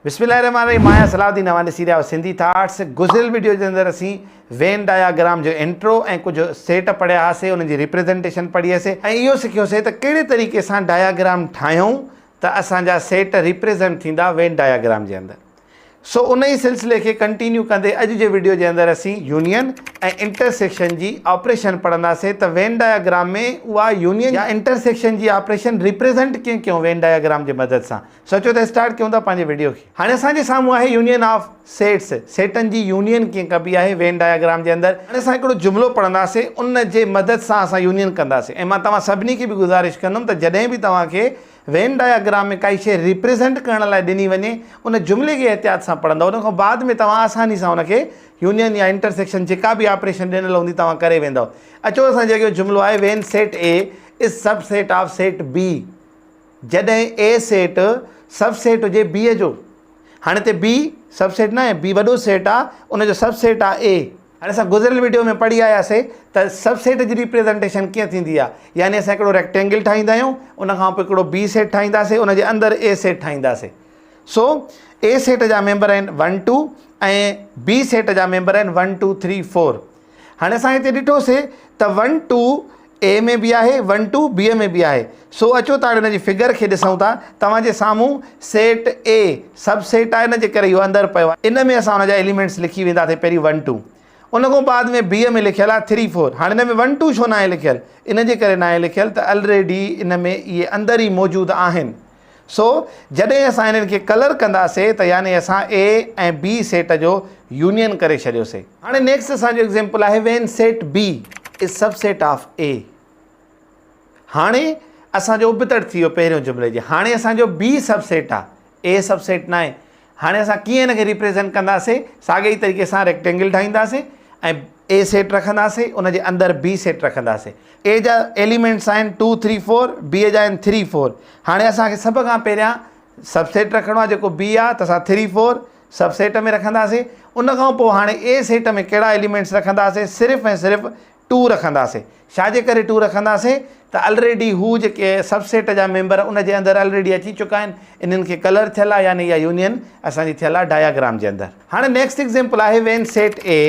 بسم الله الرحمن الرحيم مان آهيان صلاح الدين اوهان ڏسي رهيا آهيو سنڌي ٿاٽس. گذريل وڊيو جي اندر اسين وين ڊاياگرام جو انٽرو ۽ ڪجهه سيٽ پڙهيا هئاسي، انهن جي ريپريزنٽيشن پڙهي هئسي ۽ اهو سکيوسي ته ڪهڙي طريقي سان ڊاياگرام ٺاهيون ته اسان جا سيٽ ريپريزنٽ ٿيندا وين ڊاياگرام جي اندر. سو ان ئي سلسلي کي ڪنٽينيو ڪندي اڄ جي وڊيو جي اندر اسين يونين ۽ انٽرسيڪشن جي آپريشن پڙهنداسين ته وين ڊاياگرام ۾ اها يونين يا انٽرسيڪشن جي آپريشن ريپريزنٽ ڪيئن ڪيون وين ڊاياگرام جي مدد سان. سو اچو ته اسٽارٽ ڪيون ٿا پنهنجي وڊيو کي. هاڻي اسان جي سامهون آهي يونين آف سيٽس، سيٽن جي يونين ڪيئن ڪبي آهي وين ڊاياگرام جي اندر. هاڻي اسان هڪڙو جملو پڙهنداسين ان جي مدد سان اسان يونين ڪنداسين ۽ مان توهان سڀني کي به گذارش ڪندم ته جڏهن به توهان کي وين ڊاياگرام ۾ ڪائي شيء ريپريزنٽ ڪرڻ لاء ڏني وڃي ان جملي کي احتياط سان پڙهندؤ ان کان بعد ۾ توهان آساني سان ان کي يونين يا انٽرسيڪشن جيڪا به آپريشن ڏنل هوندي توهان ڪري ويندؤ. اچو اسان جي اڳيون جملو آهي when set A is sub set of set B جڏهن اي سيٽ سب سيٽ هجي بي جو. هاڻي هتي بي سب سيٽ ناهي، بي وڏو سيٽ آ، ان جو سب سيٽ آ اي. هاڻي اسان گذريل وڊيو ۾ پڙهي آياسي ته سب سيٽ جي ريپريزنٽيشن ڪيئن ٿيندي آ، يعني اسان هڪڙو ريڪٽينگل ٺاهيندا آهيون، ان کان پوء هڪڙو بي سيٽ ٺاهينداسي، ان جي اندر اي سيٽ ٺاهينداسي. سو اي سيٽ جا ميمبر آهن ون ٽو ۽ بي سيٽ جا ميمبر آهن ون ٽو ٿري فور. هاڻي اسان هتي ڏٺوسي ته ون ٽو اي ۾ به آهي ون ٽو بي ۾ به آهي. سو اچو ته هاڻي ان جي فگر کي ڏسون ٿا. توهان جي سامهون سيٽ اي سب سيٽ آهي ان جي ڪري اهو اندر پيو آهي. ان ۾ اسان ان جا ايليمينٽس لکي وينداسين پهرين ون ٽو ان کان بعد ۾ بي ۾ لکيل آهي ٿري فور. هاڻي ان ۾ ون ٽو ڇو ناهي لکيل؟ ان جي ڪري ناهي لکيل ته الريڊي ان ۾ اهي اندر ئي موجود آهن. سو جڏهن اسان انهن کي ڪلر ڪنداسي ته يعني اسان اي ۽ بي سيٽ جو يونين ڪري ڇڏيوسي. هاڻي نيڪسٽ اسان جو ايگزيمپل آهي when set B is sub set of A. هاڻي اسان جو ابتڙ ٿي ويو پهريون جملي جي. هاڻي اسان جو بي سب سيٽ آهي اي سب سيٽ ناهي. هاڻي اسان ڪيئن ان کي ريپريزنٽ ڪنداسي؟ ساڳئي ئي طريقي سان ريڪٽينگل ٺاهينداسي ۽ اي سيٽ رکنداسي ان جي اندر بي سيٽ رکنداسي. اي جا ايليمينٽس آهن ٽو ٿري فور، بي جا آهن ٿري فور. هاڻي اسان کي سڀ کان پهريان سب سيٽ رکڻو آهي جيڪو بي آهي ته اسان ٿري فور سب سيٽ ۾ رکنداسي. ان کان پوء هاڻي اي سيٽ ۾ ڪهڙا ايليمينٽس رکنداسي؟ صرف ۽ صرف ٽو رکنداسي. ڇا جي ڪري ٽو رکنداسي ته الريڊي هو جيڪي سب سيٽ جا ميمبر ان جي اندر الريڊي اچي چڪا آهن انهن کي ڪلر ٿيل آهي يعني اها يونين اسان جي ٿيل آهي ڊاياگرام جي اندر. هاڻي نيڪسٽ ايگزيمپل آهي when set A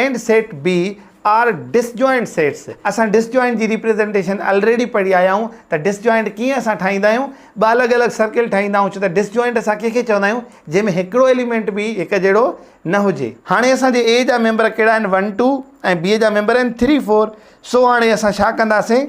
and set B are disjoint sets. اسان ڊس جوائنٽ جي ريپريزنٽيشن الريڊي پڙهي آيا آهيون ته ڊس جوائنٽ ڪيئن اسان ٺاهيندا آهيون ٻه الڳ الڳ سرڪل ٺاهيندا آهيون ڇو ته ڊس جوائنٽ اسان ڪنهن کي چوندا آهيون جنهن ۾ هڪڙو ايليمينٽ به هڪ جهڙو نه هجي. هاڻي اسان جي اي جا ميمبر ڪهڙا آهن ون ٽو ۽ بي جا ميمبر آهن ٿري فور سو هاڻي اسان ڇا ڪنداسين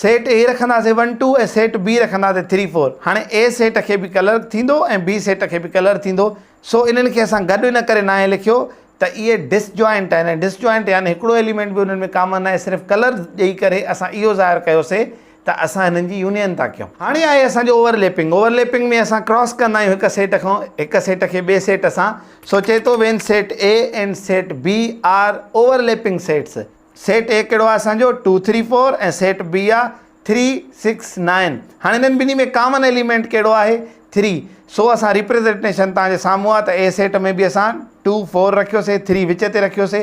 سيٽ اي رکنداسين ون ٽو ۽ سيٽ بي رکنداسين ٿري فور هاڻي اي سيٽ کي به ڪلر ٿيندو ۽ بي سيٽ کي به ڪلر ٿيندو سو انهن کي اسان گڏ ان ڪري ناهي لکيو ته اهي ڊس جوائنٽ آهن ۽ ڊس جوائنٽ يعني هڪڙو ايليمينٽ به انهن ۾ ڪامن ناهي صرف ڪلر ڏئي ڪري اسان اهو ظاهر ڪيوسي ته اسان هنن جي يونين ٿا ڪيون. هاڻي آهي اسان جو اوور ليپنگ. اوور ليپنگ ۾ اسان ڪراس ڪندا آهيون هڪ سيٽ کان هڪ سيٽ کي ٻئي سيٽ سان. سو چئي ٿو when set A and set B are overlapping sets. Set A ڪهڙو آهي اسان جو ٽو ٿري فور ۽ سيٽ بي آهي ٿري سڪس نائن. هاڻي انهن ٻنهي ۾ ڪامن ايليمينٽ ڪهڙو آهي ٿري. سو اسان ريپريزنٽيشن توهان جي سامهون آهي ته اي سيٽ ۾ به اسان ٽو فور رکيوسي ٿري وچ تي رکيوسي.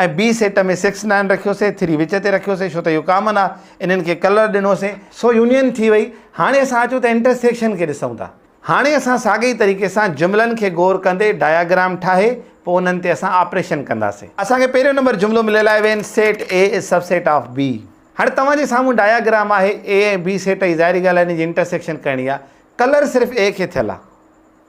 ۽ بي سيٽ ۾ سڪس نائن رکيوسي، ٿري وچ تي رکيوسي ڇو ته اهو ڪامن آ، انهن کي ڪلر ڏنوسي، سو يونين ٿي وئي، هاڻي اسان اچون ته انٽرسيڪشن کي ڏسون ٿا. هاڻي اسان ساڳئي طريقي سان جملن کي غور ڪندي ڊاياگرام ٺاهي پوء انهن تي اسان آپريشن ڪنداسي. اسان کي پهريون نمبر جملو مليل آهي when set A is sub set of B. هاڻي توهان جي سامهون ڊاياگرام آهي اي ۽ بي سيٽ جي ظاهري ڳالهه آهي انهن جي انٽرسيڪشن ڪرڻي آهي، ڪلر صرف اي کي ٿيل آهي.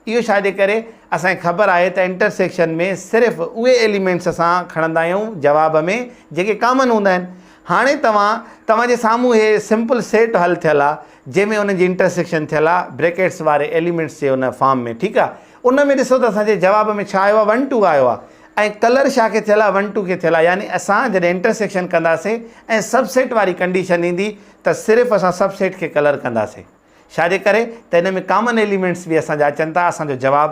اهو ڇا جي ڪري اسان کي خبر آهي ته انٽرسيڪشن ۾ صرف اهي ايليمينٽس اسان کڻندا آهيون جواب ۾ جيڪي ڪامن هوندا آهن. هاڻي توهان توهان جي سامهون هي سمپل سيٽ حل ٿيل آهي جنهن ۾ انهن جي انٽرسيڪشن ٿيل آهي بريڪيٽس واري ايليمينٽس جي ان فارم ۾ ٺيڪ آهي ان ۾ ڏسو ته اسان جي جواب ۾ ڇا آيو آهي ون ٽو آيو آهي ۽ ڪلر ڇا کي ٿيل آهي ون ٽو کي ٿيل آهي يعني اسان جڏهن انٽرسيڪشن ڪنداسين ۽ سب سيٽ واري ڪنڊيشن ايندي ته صرف اسان سب سيٽ کي ڪلر ڪنداسين. ڇا جي ڪري ته ان ۾ ڪامن ايليمينٽس به اسان جا اچن ٿا اسان جو جواب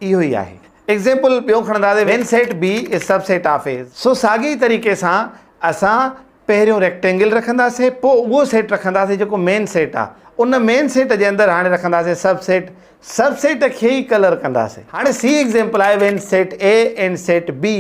اهو ئي آهي. ايگزيمپل ٻيو کڻنداسين when set B is sub set of A. سو ساڳي ئي طريقي سان اسان پهريون ريڪٽينگل رکنداسين پوء اهو سيٽ رکنداسين جيڪو مين سيٽ آهي ان مين سيٽ جي اندر هاڻي رکنداسين سب سيٽ سب سيٽ کي ئي ڪلر ڪنداسين. هاڻي سي ايگزيمپل آهي when set A and set B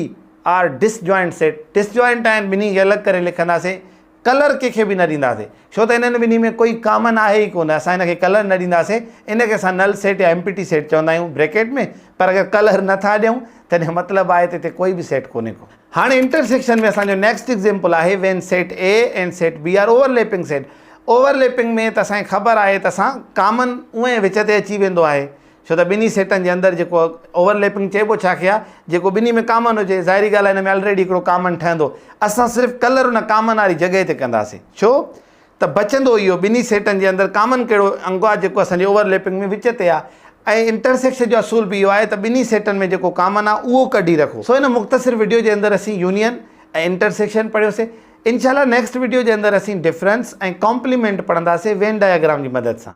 are disjoint set disjoint آهن ٻنهي کي الڳ ڪري لکنداسين. ڪلر ڪنهن کي به نه ڏينداسين ڇو ته انهن ٻنهي ۾ ڪوئي ڪامن آهي ئي ڪونه اسان هن کي ڪلر نه ڏينداسين ان کي اسان نل سيٽ يا ايمپٽي سيٽ چوندا آهيون بريڪيٽ ۾ پر اگر ڪلر نه ٿا ڏيون تڏهن مطلب آهي ته هتي ڪوئي به سيٽ ڪونهي ڪو. هاڻي انٽرسيڪشن ۾ اسان جو نيڪسٽ ايگزيمپل آهي when set A and set B are overlapping set overlapping ۾ ته اسان کي خبر آهي ته اسان ڪامن اونئين وچ تي اچي ويندو آهي ڇو ته ٻنهي سيٽن جي اندر جيڪو اوورليپنگ چئبو ڇا کي آهي جيڪو ٻنهي ۾ ڪامن هجي ظاهري ڳالهه آهي هن ۾ الريڊي هڪڙو ڪامن ٺهندو اسان صرف ڪلر ان ڪامن واري جڳهه تي ڪنداسين ڇو ته بچندو اهو ٻنهي سيٽن جي اندر ڪامن ڪهڙو انگ آهي جيڪو اسان جي اوورليپنگ ۾ وچ تي آهي ۽ انٽرسيڪشن جو اصول به اهو آهي ته ٻنهي سيٽن ۾ جيڪو ڪامن آهي اهو ڪڍي رکو سو هن مختصر وڊيو جي اندر اسين يونين ۽ انٽرسيڪشن پڙهيوسي انشاء الله نيڪسٽ وڊيو جي اندر اسين ڊفرنس ۽ ڪامپليمينٽ پڙهنداسين وين ڊاياگرام جي مدد سان.